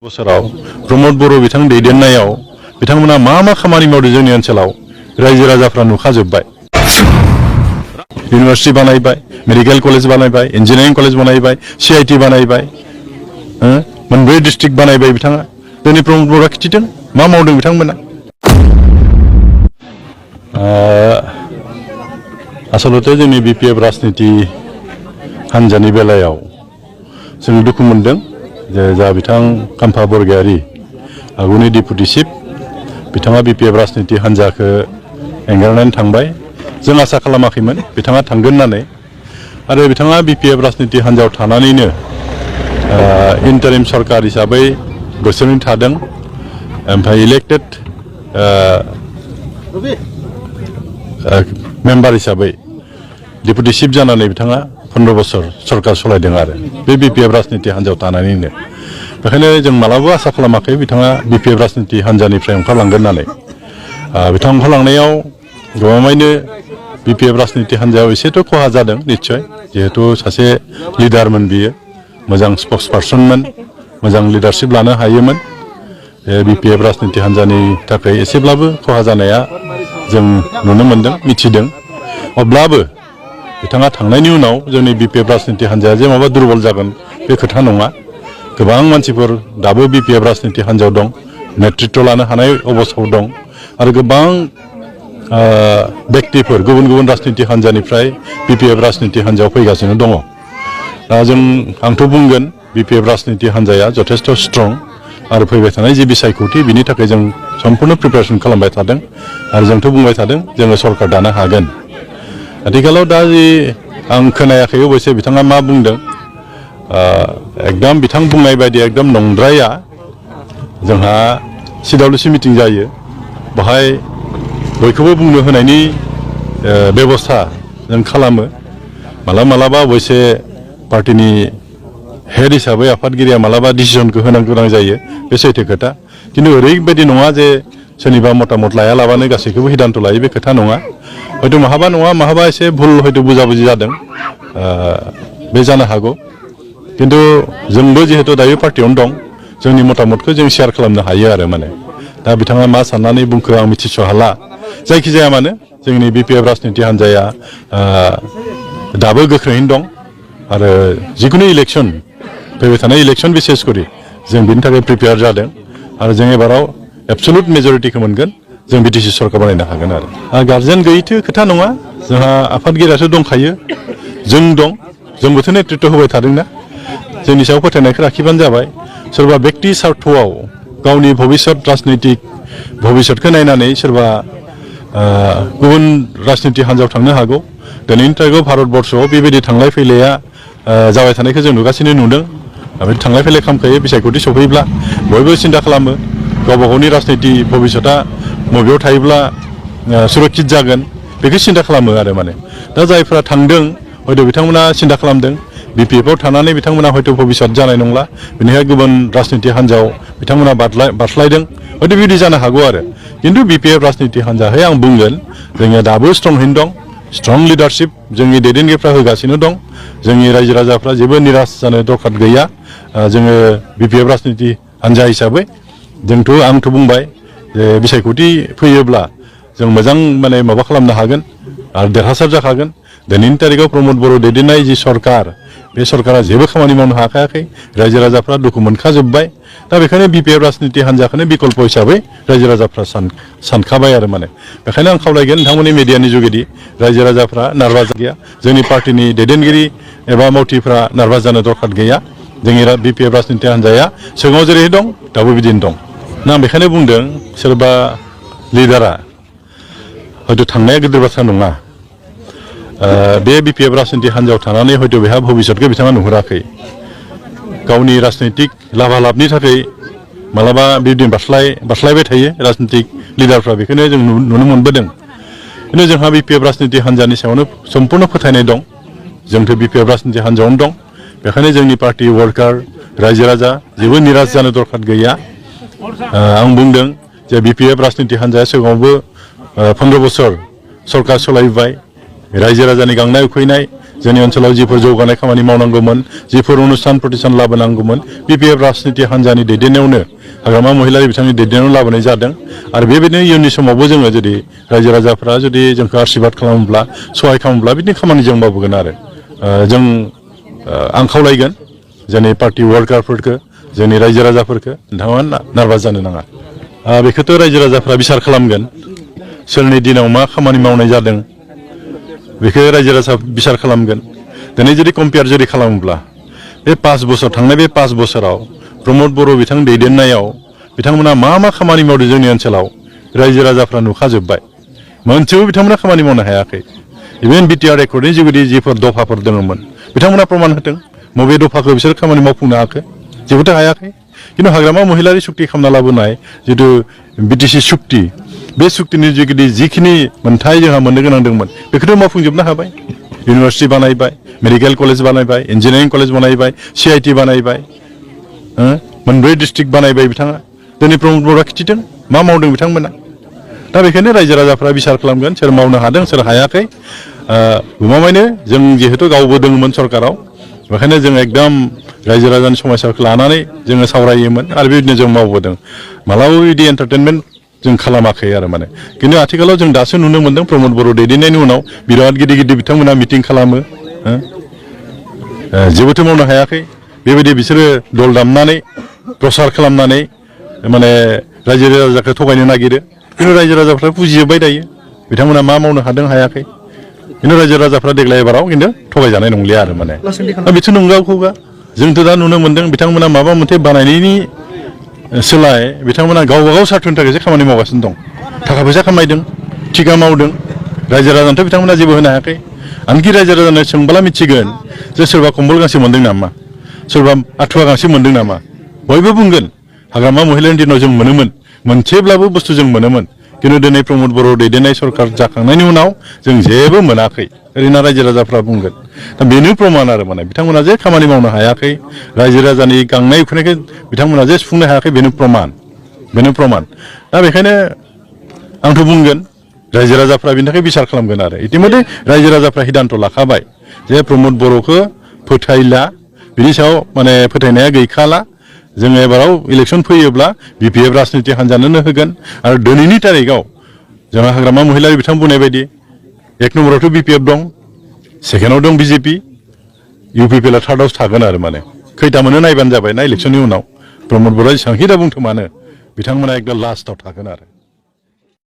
बोसोराव प्रमद बर' बिथां दैदेननायाव बिथांमोना मा खामानि मावदों जोंनि ओनसोलाव रायजो राजाफ्रा नुखाजोबबाय। यूनिवर्सिटी बानायबाय, मेडिकल कलेज बानायबाय, इंजीनियरिंग कलेज बानायबाय, CIT बानायबाय, मोनब्रै डिस्ट्रिक्ट बानायबाय बिथाङा। जोंनि प्रमद बर'आ खिथिदों मा मावदों बिथांमोना। आसलते जोंनि BPF राजनीति हान्जानि बेलायाव जों दुखु मोनदों जे जा बिथां काम्पा बरगयारी आगुनि डिपुटी चिफ बिथाङा BPF राजनीति हान्जाखौ एंगारनानै थांबाय। जों आसा खालामाखैमोन बिथाङा थांगोन होननानै आरो बिथाङा BPF राजनीति हान्जायाव थानानैनो इन्टारिम सरकार हिसाबै बोसोरनै थादों। ओमफ्राय इलेक्टेड मेम्बार हिसाबै डिपुटी चिफ जानानै बिथाङा 15 बोसोर सरकार सलायदों आरो बे BPF राजनीति हान्जायाव थानानैनो। बेखायनो जों मालाबा आसा खालामाखै बिथाङा BPF राजनीति हान्जानिफ्राय ओंखारलांगोन होननानै। बिथां ओंखारलांनायाव गोबाङैनो BPF राजनीति हान्जायाव एसेथ' खहा जादों निश्चय, जिहेतु सासे लिडारमोन बियो, मोजां स्पक्स पार्सनमोन, मोजां लिडारशिप लानो हायोमोन। BPF राजनीति हान्जानि थाखाय एसेब्लाबो खहा जानाया जों नुनो मोनदों, मिथिदों। अब्लाबो बिथाङा थांनायनि उनाव जोंनि BPF राजनीति हान्जाया जे माबा दुर्बल जागोन बे खोथा नङा। गोबां मानसिफोर दाबो BPF राजनीति हान्जायाव दं, नेतृत्व लानो हानाय अबस्थायाव दं आरो गोबां व्यक्तिफोर गुबुन गुबुन राजनीति हान्जानिफ्राय BPF राजनीति हान्जायाव फैगासिनो दङ। दा आंथ' बुंगोन BPF राजनीति हान्जाया जथेस्थ स्ट्रं आरो फैबाय थानाय जि बिसायख'थि बिनि थाखाय जों सम्पूर्ण प्रिपारेसन खालामबाय थादों आरो जोंथ' बुंबाय थादों जोङो सरकार दानो हागोन। आथिखालाव दा जि आं खोनायाखै अबयसे बिथाङा मा बुंदों, एकदम बिथां बुंनाय बायदि एकदम नंद्राया। जोंहा CWC मिटिं जायो, बेहाय बयखौबो बुंनो होनायनि बेबस्था जों खालामो। मालाबा अबयसे पार्टीनि हेड हिसाबै आफादगिरिया मालाबा डिसिजनखौ होनो गोनां जायो, बे सैथो खोथा। खिन्थु ओरैबायदि नङा जे सोरनिबा मतामत लायालाबानो गासैखौबो सिद्धान्त लायो, बे खोथा नङा। हयथ' माहाबा एसे भुल हयथ' बुजाबुजि जादों, बे जानो हागौ। किन्तु जोंबो जिहेतु दायो पार्टियावनो दं, जोंनि मतामतखौ जों शेयार खालामनो हायो आरो माने। दा बिथाङा मा साननानै बुंखो आं मिथिस' हाला। जायखिजाया मानो जोंनि BPF राजनीति हान्जाया दाबो गोख्रोङैनो दं आरो जिखुनु इलेक्सन फैबाय थानाय इलेक्सन बिसेस करि जों बिनि थाखाय प्रिपेयार जादों आरो जों एबाराव एबसलुट मेजरिटिखौ मोनगोन, जों BTC सरकार बानायनो हागोन आरो। गार्जेन गैयैथ' खोथा नङा, जोंहा आफादगिरियासो दंखायो, जों दं, जोंबोथ' नेतृत्व होबाय थादोंना। जोंनि सायाव फोथायनायखौ लाखिबानो जाबाय। सोरबा बेक्ति सार्थआव गावनि भबिष्यत राजनीतिक भबिष्यतखौ नायनानै सोरबा गुबुन राजनीति हान्जायाव थांनो हागौ। दिनैनि थाखाय भारतबर्षआव बेबायदि थांलाय फैलाया जाबाय थानायखौ जों नुगासिनो नुदों। थांलाय फैलाय खालामखायो, बिसायख'थि सफैब्ला बयबो सिन्था खालामो गावबा गावनि राजनीति भबिष्यतआ बबेयाव थायोब्ला सुरक्षित जागोन, बेखौ सिन्था खालामो आरो माने। दा जायफ्रा थांदों हयथ' बिथांमोना सिन्था खालामदों BPFआव थानानै बिथांमोना हयथ' भबिष्यत जानाय नंला, बेनिखाय गुबुन राजनीति हान्जायाव बिथांमोना बारस्लायदों, हयथ' बिदि जानो हागौ आरो। किन्तु BPF राजनीति हान्जाहै आं बुंगोन जोंनिया दाबो स्ट्रंहैनो दं, स्ट्रं लिडारशिप जोंनि दैदेनगिरिफ्रा होगासिनो दं। जोंनि रायजो राजाफ्रा जेबो निराश जानो दरखार गैया। जोङो BPF राजनीति हान्जा हिसाबै आंथ' बुंबाय जे बिसायख'थि फैयोब्ला जों मोजां माने माबा खालामनो हागोन आरो देरहासार जाखागोन। दिनैनि तारिखाव प्रमद बर' दैदेननाय जि सरकार, बे सरकारा जेबो खामानि मावनो हाखायाखै, रायजो राजाफ्रा दुखु मोनखाजोब्बाय। दा बेखायनो BPF राजनीति हान्जाखौनो बिकल्प हिसाबै रायजो राजाफ्रा सानखाबाय आरो माने। बेखायनो आं खावलायगोन नोंथांमोननि मिडियानि जुगेदि रायजो राजाफ्रा नार्भास गैया, जोंनि पार्टीनि दैदेनगिरि एबा मावथिफ्रा नार्भास जानो दरखार गैया। जोंनि BPF राजनीति हान्जाया सिगाङाव जेरै दं दाबो बिदिनो दं। आं बेखायनो बुंदों सोरबा लिडारा हयथ' थांनाया गिदिर बाथ्रा नङा। बे BPF राजनीति हान्जायाव थानानै हयथ' बेहा भबिष्यतखौ बिथाङा नुहुराखै। गावनि राजनीतिक लाभालाभनि थाखाय मालाबा बिदिनो बारस्लायबाय थायो राजनीतिक लिडारफ्रा, बेखौनो जों नुनो मोनबोदों। खिन्थु जोंहा BPF राजनीति हान्जानि सायावनो सम्पूर्ण फोथायनाय दं। जोंथ' BPF राजनीति हान्जायावनो दं, बेखायनो जोंनि पार्टी वर्कार रायजो राजा जेबो निराश जानो दरखार गैया। आं बुंदों जे BPF राजनीति हान्जाया सिगाङावबो 15 बोसोर सरकार सलायबाय, रायजो राजानि गांनाय उखैनाय जोंनि ओनसोलाव जिफोर जौगानाय खामानि मावनांगौमोन जिफोर अनुस्थान प्रतिष्ठान लाबोनांगौमोन BPF राजनिति हान्जानि दैदेननायावनो हाग्रामा महिलारि बिथांनि दैदेननायाव लाबोनाय जादों आरो बेबायदिनो इयुननि समावबो जोङो जुदि रायजो राजाफ्रा जुदि जोंखौ आशीर्बाद खालामोब्ला सहाय खालामोब्ला बिदिनो खामानि जों मावबोगोन आरो जों आं खावलायगोन जोंनि पार्टी वर्कारफोरखौ जोंनि रायजो राजाफोरखौ नोंथांमोना नार्भास जानो नाङा बेखौथ' रायजो राजाफ्रा बिसार खालामगोन सोरनि दिनाव मा खामानि मावनाय जादों बेखौ रायजो राजा बिसार खालामगोन दिनै जुदि कम्पेयार जुदि खालामोब्ला बे 5 बोसोर थांनाय बे 5 बोसोराव प्रमद बर' बिथां दैदेननायाव बिथांमोना मा खामानि मावदों जोंनि ओनसोलाव रायजो राजाफ्रा नुखाजोब्बाय मोनसेबो बिथांमोना खामानि मावनो हायाखै इभेन बिटिआर रेकर्डनि जुगिदि जिफोर दफाफोर दङमोन बिथांमोना प्रमाण होदों बबे दफाखौ बिसोर खामानि मावफुंनो हाखो जेबोथ' हायाखै किन्तु हाग्रामा महिलारि सुक्ति खालामना लाबोनाय जितु बिटिसि सुक्ति बे सुक्तिनि जुगिदि जिखिनि मोनथाय जोंहा मोननो गोनां दंमोन बेखौथ' मावफुंजोबनो हाबाय इउनिभार्सिटि बानायबाय मेडिकेल कलेज बानायबाय इन्जिनियारिं कलेज बानायबाय CIT बानायबाय मोनब्रै डिस्ट्रिक्ट बानायबाय बिथाङा दिनै प्रमद बर'आ खिथिदों मा मावदों बिथांमोना दा बेखायनो रायजो राजाफ्रा बिसार खालामगोन सोर मावनो हादों सोर हायाखै गमामायैनो जों जिहेतु गावबो दङमोन सरकाराव बेखायनो जों एकदम रायजो राजानि समस्याखौ लानानै जोङो सावरायोमोन आरो बेबायदिनो जों मावबोदों मालाबा बिदि एन्टारटेनमेन्ट जों खालामाखै आरो माने किन्तु आथिखालाव जों दासो नुनो मोन्दों प्रमद बर' दैदेननायनि उनाव बिराद गिदिर बिथांमोना मिटिं खालामो जेबोथ' मावनो हायाखै बेबायदि बिसोरो दल दामनानै प्रसार खालामनानै माने रायजो राजाखौ थगायनो नागिरो किन्तु रायजो राजाफ्रा बुजिजोब्बाय दायो बिथांमोना मा मावनो हादों हायाखै किन्तु रायजो राजाफ्रा देग्लाय एबाराव किन्तु थगायजानाय नंलिया आरो माने बेथ' नंगौखौबा जोंथ' दा नुनो मोन्दों बिथांमोना माबा मोनसे बानायनायनि सोलाय बिथांमोना गावबागाव सार्थनि थाखायसो खामानि मावगासिनो दं थाखा फैसा खामायदों थिका मावदों रायजो राजानोथ' बिथांमोना जेबो होनो हायाखै आनखि रायजो राजानो सोंब्ला मिथिगोन जे सोरबा कम्बल गांसे मोन्दों नामा सोरबा आथुवा गांसे मोन्दों नामा बयबो बुंगोन हाग्रामा महिलानि दिनाव जों मोनोमोन मोनसेब्लाबो बुस्थु जों मोनोमोन किन्तु दिनै प्रमद बर' दैदेननाय सरकार जाखांनायनि उनाव जों जेबो मोनाखै ओरैनो रायजो राजाफ्रा बुंगोन दा बेनो प्रमान आरो माने बिथांमोना जे खामानि मावनो हायाखै रायजो राजानि गांनाय उखैनायखौ बिथांमोना जे सुफुंनो हायाखै बेनो प्रमान दा बेखायनो आंथ' बुंगोन रायजो राजाफ्रा बेनि थाखाय बिसार खालामगोन आरो इतिमধ্যे रायजो राजाफ्रा सिद्धान्त लाखाबाय जे प्रमद बर'खौ फोथायला बिनि सायाव माने फोथायनाया गैखाला जोङो एबाराव इलेक्सन फैयोब्ला BPF राजनिति हान्जानोनो होगोन आरो दिनैनि तारिखआव जोंहा हाग्रामा महिलारि बिथां बुंनाय बायदि 1 नम्बरावथ' BPF दं सेकेन्डआव दं BJP UPPL आ थार्डआव थागोन आरो माने खैथा मोनो नायबानो जाबाय ना इलेक्सननि उनाव प्रमद बर'आ जेसेबांखि दा बुंथों मानो बिथांमोना एकदम लास्टआव थागोन आरो